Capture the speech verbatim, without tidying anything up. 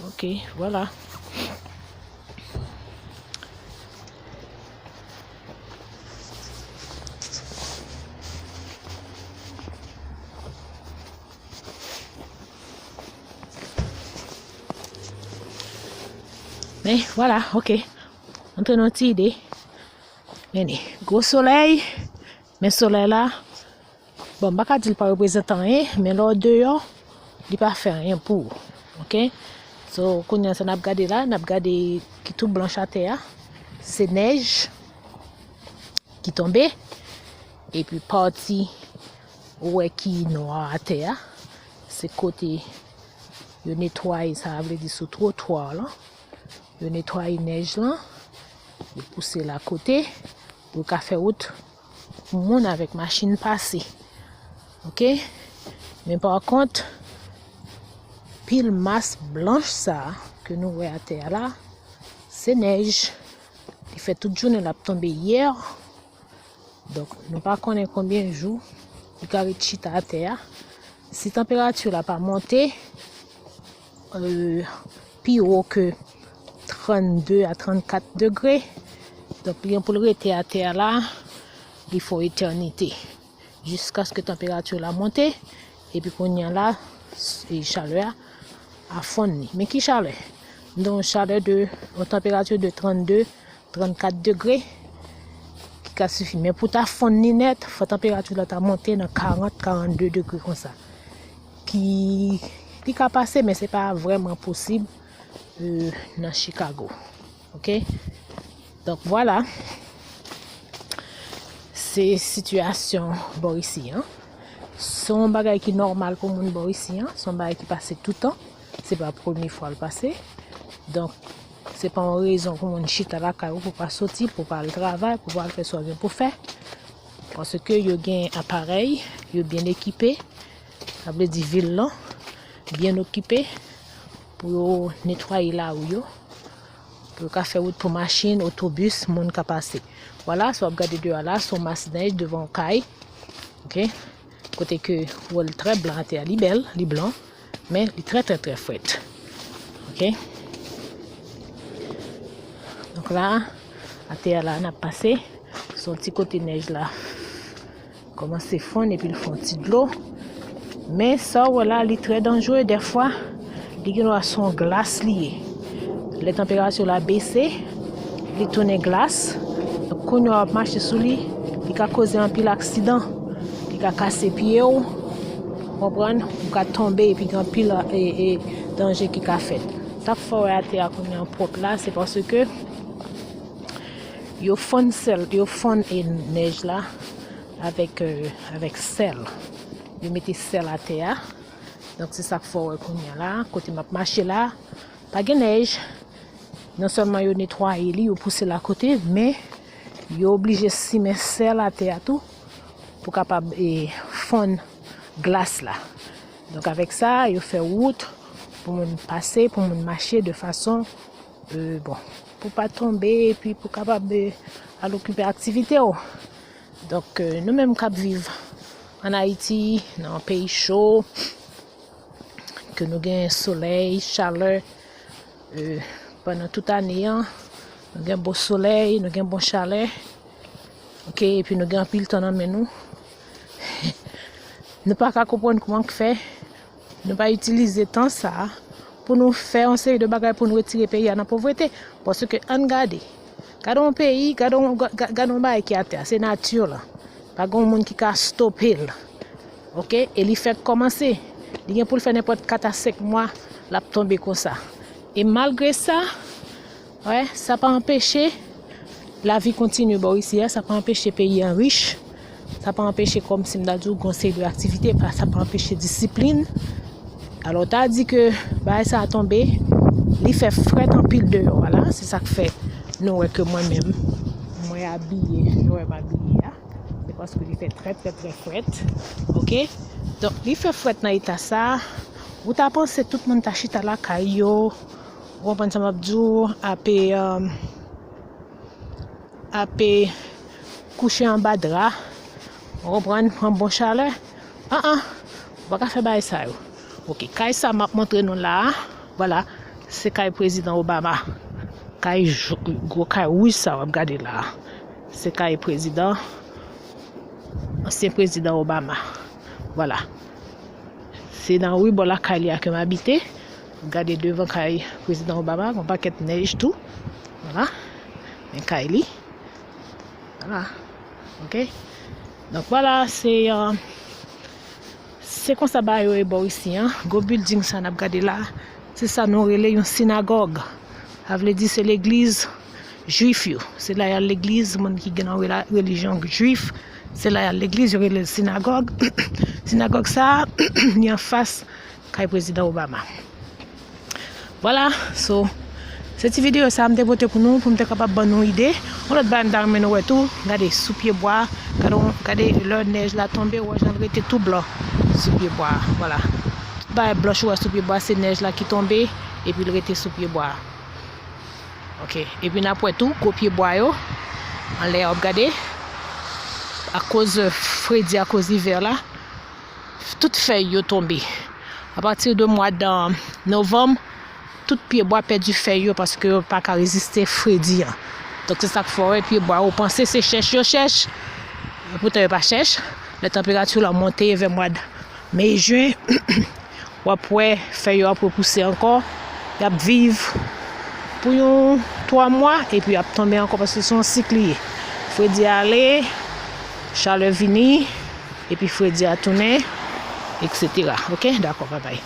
Ok, vwala. Men vwala, ok. Antre nan ti ide. Men gwo solèy, men solèy la, bon, m pa ka di l pa reprezante anyen, men lè w deyò, li pa fè anyen pou ou. Ok? So, kounye a sa n ap gade la, n ap gade ki tou blanch atè a, se nèj ki tonbe. Epi pati ou wè ki nwa atè a, se kote yo netwaye, sa vle di sou twotwa lan. Yo netwaye nèj lan, yo pouse l akote pou yo ka fè wout pou moun avèk machin pase. Ok? Men pa kont, pil mas blanch sa a ke nou wè atè a la, se nèj. Li fè tout jounen l ap tonbe yè. Donk, nou pa konnen konbyen jou li ka ret chita atè a. Si tanperati la pa monte, euh, pi wo ke trannde a trannkat degre, donk, li gen pou l rete atè a la, li fè etènite. Jiskaske tanperati la monte, epi kounye a la, s-, e chalè a, a fonn li. Men ki chalè? Donk, chalè de, yon tanperati de trannde, trannkat degre, ki ka sifi. Men pou ta fonn li nèt, fò tanperati la ta monte nan karant, karannde degre konsa. Ki, li ka pase, men se pa vrèman posib, euh, nan Chicago. Ok? Donk, vwala. Se sitiyasyon bò isi an. Se yon bagay ki nòmal pou moun bò isi an. Se yon bagay ki pase toutan. Se pa premye fwa l pase. Donk, se pa yon rezon pou moun chita lakay ou, pou pa soti, pou pa al travay, pou pa al fè sa w gen pou fè. Paske yo gen aparèy, yo byen ekipe. Sa vle di vil lan byen okipe pou yo netwaye lari yo, pou yo ka fè wout pou machin, otobis, moun ka pase. Vwala, sa w ap gade deyò a la, se yon mas nèj devan yon kay. Ok? Kote ke ou wè l trè blan atè a, li bèl, li blan, men li trè, trè, trè frèt. Ok? Donk la, atè a la, n ap pase. Se yon ti kote nèj la kòmanse fonn epi l fè yon ti dlo. Men sa w wè la, li trè danjere. Dèfwa, li gen dwa se yon glas li ye. Lè tanperati la bese, li tounen glas. Donk, kounye a w ap mache sou li, li ka koze anpil aksidan. Li ka kase pye w, konprann? Ou ka tonbe epi gen anpil, e, e, danje ki ka fèt. Sa k fè w wè atè a kounye a pwòp la, se paske yo fonn sèl, yo fonn, e, nèj la avèk, e, avèk sèl. Yo mete sèl atè a. Donk, se sa k fè w wè kounye a la, kote m ap mache la, pa gen nèj. Non sèlman yo netwaye li, yo pouse l akote, men yo oblije simen sèl atè a tou pou kapab, e, fonn glas la. Donk, avèk sa, yo fè wout pou moun pase, pou moun mache de fason, e, bon, pou pa tonbe, epi pou kapab, e, al okipe aktivite w. Donk, e, nou menm k ap viv ann Ayiti, nan yon peyi cho, ke nou gen solèy, chalè, e, pandan tout ane an, nou gen bon solèy, nou gen bon chalè, ok, epi nou gen anpil tan nan men nou. Nou pa ka konprann kòman k fè nou pa itilize tan sa a pou nou fè yon seri de bagay pou nou retire peyi a nan povrete. Paske ann gade, gade yon peyi, gade yon, ga-, ga-, gade yon bagay ki atè a, se nati lan. Pa gen yon moun ki ka stope l. Ok? E li fèk kòmanse. Li gen pou l fè nenpòt kat a senk mwa, l ap tonbe konsa. E malgre sa, wè, sa pa anpeche lavi kontinye bò isi a, sa pa anpeche peyi an rich, sa pa anpeche, kòmsi m ta di w, gen yon seri de aktivite, pa, sa pa anpeche disiplin. Alò, w ta di ke bagay sa a tonbe, li fè frèt anpil deyò a la, se sa k fè nou wè ke mwen menm, mwen abiye, jan w wè m abiye a. Se paske li fè trè, trè, trè frèt. Ok? Donk, li fè frèt nan eta sa a. Ou ta panse tout moun ta chita lakay yo. Ou konprann sa m ap di w? Ape, um, ape kouche anba dra. Ou konprann? Pran bon chalè. An, an. Ou pa ka fè bagay sa yo. Ok. Kay sa m ap montre nou la a. Vwala. Se kay prezidan Obama. Kay jou- gwo kay wouj sa w ap gade la a. Se kay prezidan, ansyen prezidan Obama. Vwala. Se nan ri bò lakay li a ke m abite. Gade devan kay prezidan Obama, gon pakèt nèj tou. Vwala. Men kay li. Vwala. Ok. Donk vwala, se, euh, se konsa bagay yo ye bò isi an. Gwo building sa n ap gade la, se sa nou rele yon sinagòg. Sa vle di se legliz jwif yo. Se la y al legliz, moun ki gen nan rela- relijyon jwif. Se la y al legliz, yo rele l sinagòg. Sinagòg sa a, li anfas kay prezidan Obama. Vwala, so, se ti videyo sa a m te pote pou nou, pou m te kapab ban nou ide. Yon lòt bagay m ta renmen nou wè tou, gade sou pye bwa, gade, gade lè nèj la tonbe, ou wè jan l rete tou blan sou pye bwa a. Vwala. Tout bagay blanch ou wè sou pye bwa, se nèj la ki tonbe, epi l rete sou pye bwa a. Ok, epi n ap wè tou gwo pye bwa yo anlè a, w ap gade, akoz, euh, fredi, akoz ivè la, tout fèy yo tonbe. Apati de mwa de novanm, tout pye bwa pèdi fèy yo paske yo pa ka reziste fredi an. Donk se sa k fè w wè pye bwa yo panse se chèch yo chèch, poutan yo pa chèch. Lè tanperati la monte vè mwa de me, jen, w ap wè fèy yo ap repouse ankò. Y ap viv pou yon twa mwa, epi y ap tonbe ankò paske se yon sik li ye. Fredi ale, chalè vini, epi fredi a tounen, etsetera. Ok, dakò, babay.